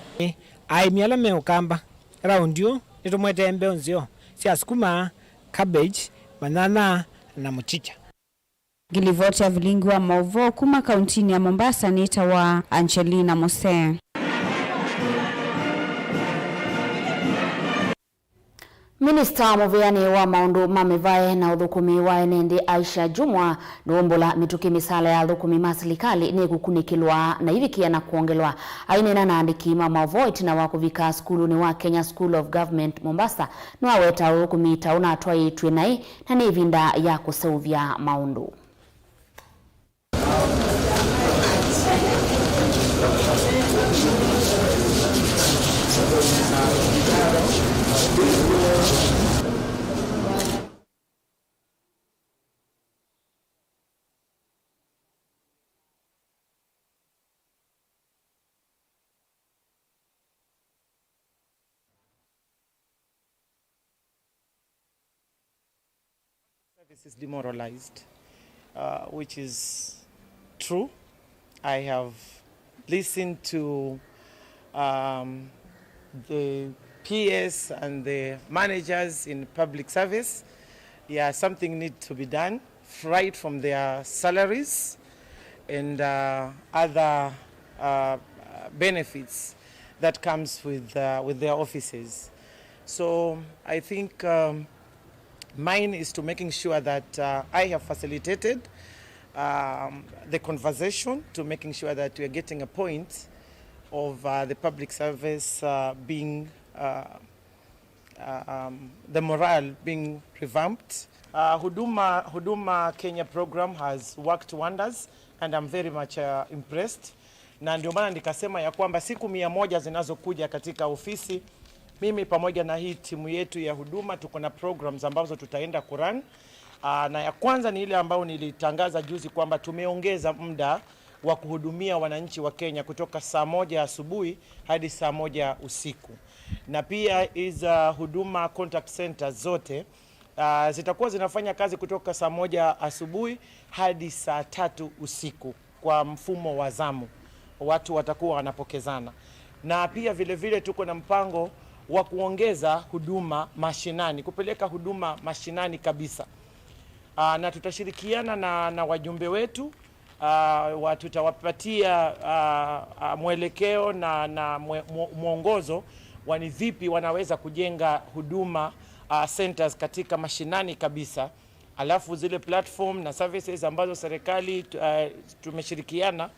Aĩmi ala me Ũkamba, raundi ũũ nĩtũmwetee mbeũ nzeo sya sukuma, cabbage, manyanya, na mũchicha. Ngilivoti ya vilingi wa maũvoo kuma kauntinĩ ya Mombasa nĩtawa Angelina Mose. Minista mũvĩanĩ wa maũndũ ma mĩvae na ũthũkũmi wa ene nthĩ Aisha Jumwa nũũmbũla mĩtũkĩ mĩsaala ya athũkũmi ma silikalĩ nĩkũkunĩkĩlwa na ivikĩĩa na kwongelwa. Aineena na andĩki ma maũvoo ĩtina wa kũvika sukulunĩ wa Kenya School of Government Mombasa, nĩwaweta ũthũkũmi ta ũnatwaĩĩtw'e naĩ na nĩ ĩvinda ya kũseũvya maũndũ. This is demoralized, uh, which is true. I have listened to, um, the P S and the managers in public service. Yeah, something need to be done, right from their salaries and, uh, other, uh, benefits that comes with, uh, with their offices. So I think, um, mine is to making sure that, uh, I have facilitated, um, the conversation to making sure that we are getting a point of, uh, the public service, uh, being, uh, uh, um, the morale being revamped. Uh, Huduma, Huduma Kenya program has worked wonders, and I'm very much, uh, impressed. Na ndio maana nikasema ya kwamba siku mia moja zinazokuja katika ofisi, mimi pamoja na hii timu yetu ya Huduma tuko na programs ambazo tutaenda kurun. Ah, na ya kwanza ni ile ambayo nilitangaza juzi kwamba tumeongeza muda wa kuhudumia wananchi wa Kenya kutoka saa moja asubuhi hadi saa moja usiku. Na pia hizi Huduma contact centers zote, ah, zitakuwa zinafanya kazi kutoka saa moja asubuhi hadi saa tatu usiku kwa mfumo wa zamu. Watu watakuwa wanapokezana. Na pia vile vile tuko na mpango wa kuongeza huduma mashinani, kupeleka huduma mashinani kabisa. Ah, na tutashirikiana na, na wajumbe wetu, ah, wa, tutawapatia, ah, ah, mwelekeo na, na mwe-, mwo-, mwongozo wa ni vipi wanaweza kujenga huduma, ah, centers katika mashinani kabisa. Alafu zile platform na services ambazo serikali, ah, tumeshirikiana,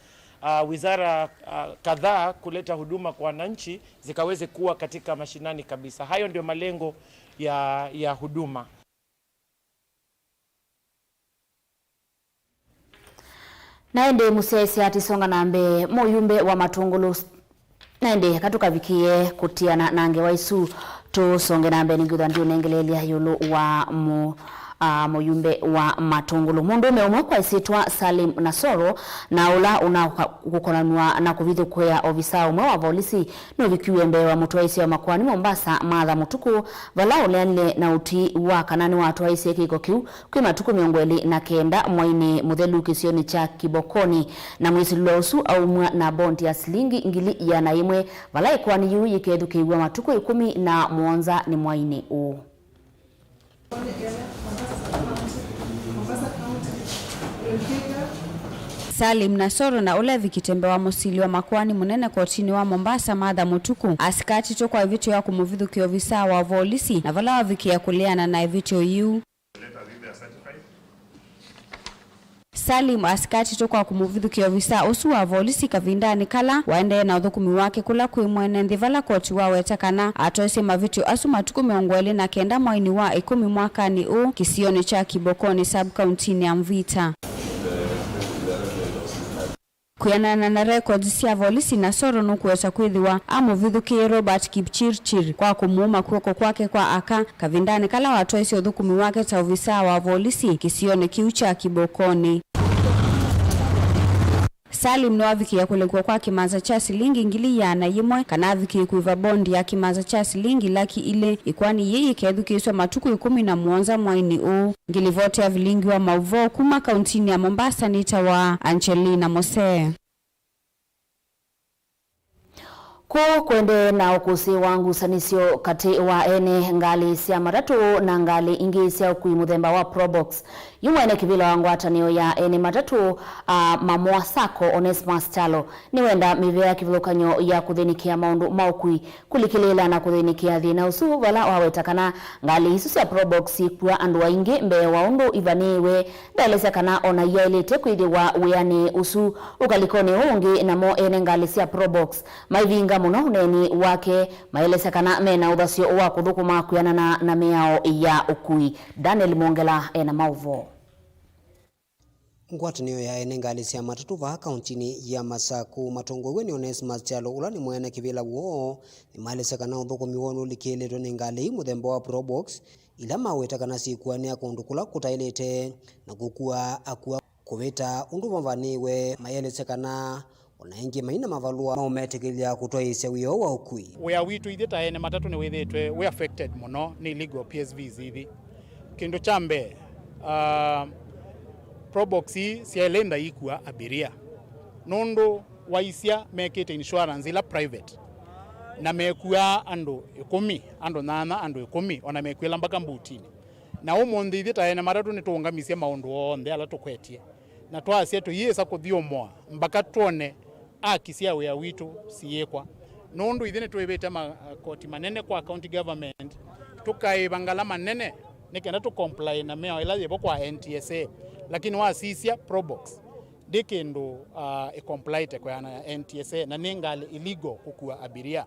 ah, wizara, ah, kadhaa kuleta huduma kwa wananchi zikaweze kuwa katika mashinani kabisa. Hayo ndio malengo ya, ya Huduma. Na ĩndĩ mũsyaĩĩsya atisonga na mbee, mũyumbe wa Matũngũlũ. Na ĩndĩ katũkavikĩe kũtiana na ngewa isu, tũsonge na mbee, nĩngwĩthwa ndiũnengeleelya ĩũlũ wa mũ-, a, mũyumbe wa Matũngũlũ. Mũndũũme ũmwe kwa ĩsyĩtwa Salim Nasoro, na ũla ũnakũkonanw'a na kũvithũkĩa ovisaa ũmwe wa volisi, nũvikiw'e mbee wa mũtwaĩĩsya wa makoani Mombasa, Martha Mũtukũ, vala ũleanile na ũtwi wa kana nĩwatwaĩĩsye kĩko kĩu kwĩ matukũ mĩongo ĩlĩ na kenda mwainĩ mũthelu kĩsionĩ kya Kibokoni, na mwĩsilĩlwa ũsu aumw'a na bondi ya silingi ngili ĩana yĩmwe, vala ĩkoani yĩu yĩkethukĩĩw'a matukũ ĩkũmi na mũonza nĩ mwainĩ ũũ. Salim Nasoro, na ũla evikĩte mbee wa mũsili wa makoani mũnene kotinĩ wa Mombasa, Martha Mũtukũ, asika atitwe kwa ĩvĩtyo ya kũmũvithũkĩa ovisaa wa volisi, na vala wavikĩĩa kũleana na ĩvĩtyo yĩu. Salim asika atitwe kwa kũmũvithũkĩa ovisaa ũsu wa volisi kavindanĩ kala waendee na ũthũkũmi wake kũla kwĩ mwene nthĩ, vala koti waweta kana atwaisye mavĩtyo asu matukũ mĩongo ĩlĩ na kenda mwainĩ wa ĩkũmi mwakanĩ ũũ kĩsionĩ kya Kibokoni, sub-kauntinĩ ya Mvita. Kwĩanana na rekondi sya volisi, Nasoro nũkũweta kwĩthĩwa amũvithũkĩie Robert Kipchirchir kwa kũmũũma kw'oko kwake kwa aka kavindanĩ kala watwaisye ũthũkũmi wake ta ovisaa wa volisi kĩsionĩ kĩu kya Kibokoni. Salim nĩwavikĩĩa kũlekwa kwa kĩmanza kya silingi ngili ĩana yĩmwe, kana avikĩe kũĩva bondi ya kĩmanza kya silingi laki ilĩ. Ĩkoani yĩĩ yĩkethukĩĩsw'a matukũ ĩkũmi na mũonza mwainĩ ũũ. Ngilivoti ya vilingi wa maũvoo kuma kauntinĩ ya Mombasa nĩtawa Angelina Mosee. Kũũ kũendee na ũkũsĩ wa ngusanĩsyo katĩ wa ene ngalĩ sya matatũ na ngalĩ ingĩ sya ũkui mũthemba wa Probox. Yu mwene kĩvĩla wa ngwatanĩo ya ene matatũ, a, Mamoa Sacco, Onesmus Kyalo, nĩwenda mĩvĩa kĩvathũkany'o ya kũthĩnĩkĩa maũndũ ma ũkui, kũlikĩlĩĩla na kũthĩnĩkĩa thĩna ũsu, vala waweta kana ngalĩ isu sya Probox syĩkua andũ aingĩ mbee wa ũndũ ivanĩĩwe. Ndaelesya kana ona iyaĩlĩte kwĩthĩwa wĩanĩ ũsu. Ũkalikonĩ ũũ ũngĩ, namo ene ngalĩ sya Probox maivinga mũno ũneeni wake, maelesya kana mena ũthasyo wa kũthũkũma kwĩanana na mĩao ya ũkui. Daniel Mwongela ena maũvoo. Ngwatanĩo ya ene ngalĩ sya matatũ vaa kauntinĩ ya Masaku, matongoew'e nĩ Onesmus Kyalo, ũla nĩ mwene kĩvĩla woo, nĩmaelesya kana ũthũkũmi woo nũlikĩlĩtwe nĩ ngalĩ ii mũthemba wa Probox, ila maweta kana syĩkuanĩa kũndũ kũla kũtaĩlĩte na kũkua akua kũvĩta ũndũ mavanĩĩwe. Mayelesya kana o na ĩngĩ maina mavalũa maũmetĩkĩlya kũtwaĩĩsya wĩa ũũ wa ũkui. Wĩa witũ ithyĩ ta ene matatũ nĩwĩthĩĩtwe wĩ affected mũno nĩ illegal P S Vs ithi. Kĩndũ kya mbee, Ah, Probox ii syaĩle ĩtha ikua abiria, nũndũ waisya mekĩte insurance ila private, na mekuaa andũ ĩkũmi, andũ nyanya, andũ ĩkũmi, ona mekuĩla mbaka mbutinĩ. Na ũmũnthĩ ithyĩ ta ene matatũ nĩtũũngamisye maũndũ onthe ala tũkwetye, na twasya tũyĩsa kũthyũmũa mbaka twone aki sya wĩa witũ siyĩkwa. Nũndũ ithyĩ nĩtwĩvĩte makoti manene kwa county government, tũkaĩva ngalama nene nĩ kenda tũ comply na mĩao ĩla yĩvo kwa N T S A. Lakini wasisya Probox, ndĩ kĩndũ, ah, ĩ complyte kwĩana na N T S A, na nĩ ngalĩ illegal kũkua abiria.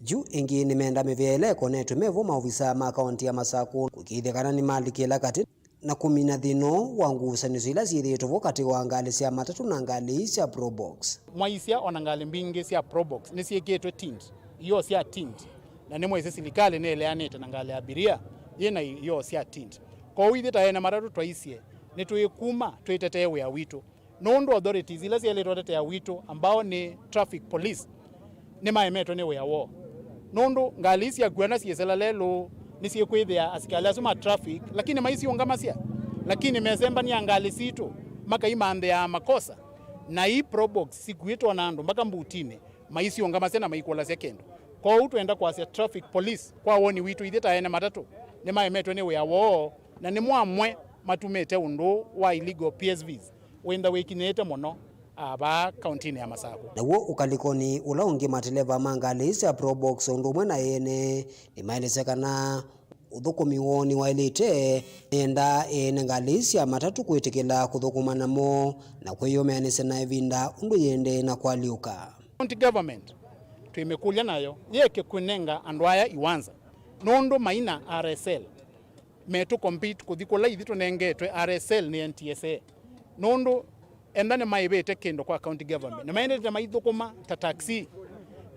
Yu ĩngĩ nĩmenda mĩvĩa ĩla ĩkonetwe mevo maovisa ma kaunti ya Masakũ kũĩkĩĩthya kana nĩmalikĩla katĩ na kũmina thĩna ũũ wa ngusanĩsyo ila syĩthĩĩtwe vo katĩ wa ngalĩ sya matatũ na ngalĩ ii sya Probox. Mwaisya ona ngalĩ mbingĩ sya Probox nĩsyĩkĩtwe tint, ioo sya tint, na nĩmwĩsĩ silikalĩ nĩĩleanĩte na ngalĩ ya abiria yĩ na ioo sya tint. Kwoou ithyĩ ta ene matatũ twaisye nĩtwĩkuma twĩtetee wĩa witũ. Nũndũ authorities ila syaĩlĩtwe ũtetea witũ, ambao nĩ traffic police, nĩmaemetwe nĩ wĩa woo. Nũndũ ngalĩ ii syakua na syĩsela lelũ, nĩsyĩkwĩthĩa asikalĩ asu ma traffic, lakini maisiũngamasya, lakini mesembania ngalĩ sitũ, makaimanthĩaa makosa, na ii Probox sikuĩtwe ona andũ mbaka mbutinĩ, maisiũngamasya na maikũlasya kĩndũ. Kwoou twenda kwasya traffic police, kwa woni witũ, ithyĩ ta ene matatũ, nĩmaemetwe nĩ wĩa woo, na nĩmo amwe matumĩte ũndũ wa illegal P S Vs wĩntha wĩkinyĩĩte mũno, a, vaa kauntinĩ ya Masakũ. Naw'o ũkalĩkonĩ ũla ũngĩ, mateleva ma ngalĩ sya Probox ũndũ ũmwe na ene nĩmaelesya kana ũthũkũmi woo nĩwaĩlĩte, nĩenda ene ngalĩ sya matatũ kwĩtĩkĩla kũthũkũma namo na kwĩyũmeanĩsya na ĩvinda ũndũ yĩendee na kũalyũka. County government twĩmĩkũlya nayo yĩeke kũnenga andũ aya iwanza, nũndũ maina R S L metũ compete kũthi kũla ithyĩ tũnengetwe R S L nĩ N T S A. Nũndũ enda nĩmaĩvĩte kĩndũ kwa county government, nĩmaendete maithũkũma ta taxi,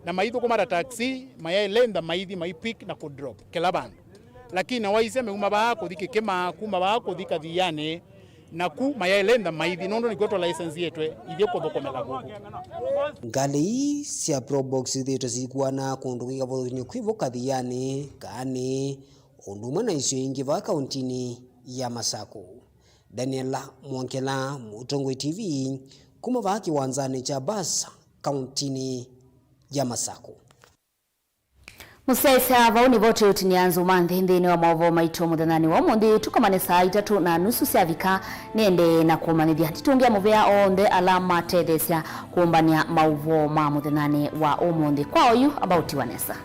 na maithũkũma ta taxi, mayaĩle ntha maithi maipick na kũdrop kĩla vandũ. Lakini waisya meuma vaa kũthi Kĩkĩma, kuma vaa kũthi Kathianĩ, naku mayaĩle ntha maithi, nũndũ nĩkw'o tũlaisensiĩtwe ithyĩ kũthũkũmĩla kũkũ. Ngalĩ ii sya Probox syĩthĩĩtwe sikuana kũndũ kwĩ kavũthũkany'o kwĩ vo Kathianĩ, Kaanĩ, ũndũ ũmwe na isio ingĩ vaa kauntinĩ ya Masakũ. Daniela Mwongela, Mũtongoi T V, kuma vaa kĩwanzanĩ kya bus kauntinĩ ya Masakũ. Mũsyaĩĩsya, vau nĩvo tũũtinĩa nzũma nthĩ nthĩnĩ wa maũvoo maitũ mũthenyanĩ wa ũmũnthĩ. Tũkomane saa itatũ na nusu syavika, nĩendee na kũmanyĩthya. Nditũngĩa mũvea onthe ala matetheesya kũmbany'a maũvoo ma mũthenyanĩ wa ũmũnthĩ. Kwa oyu, amba ũtiwa nesa.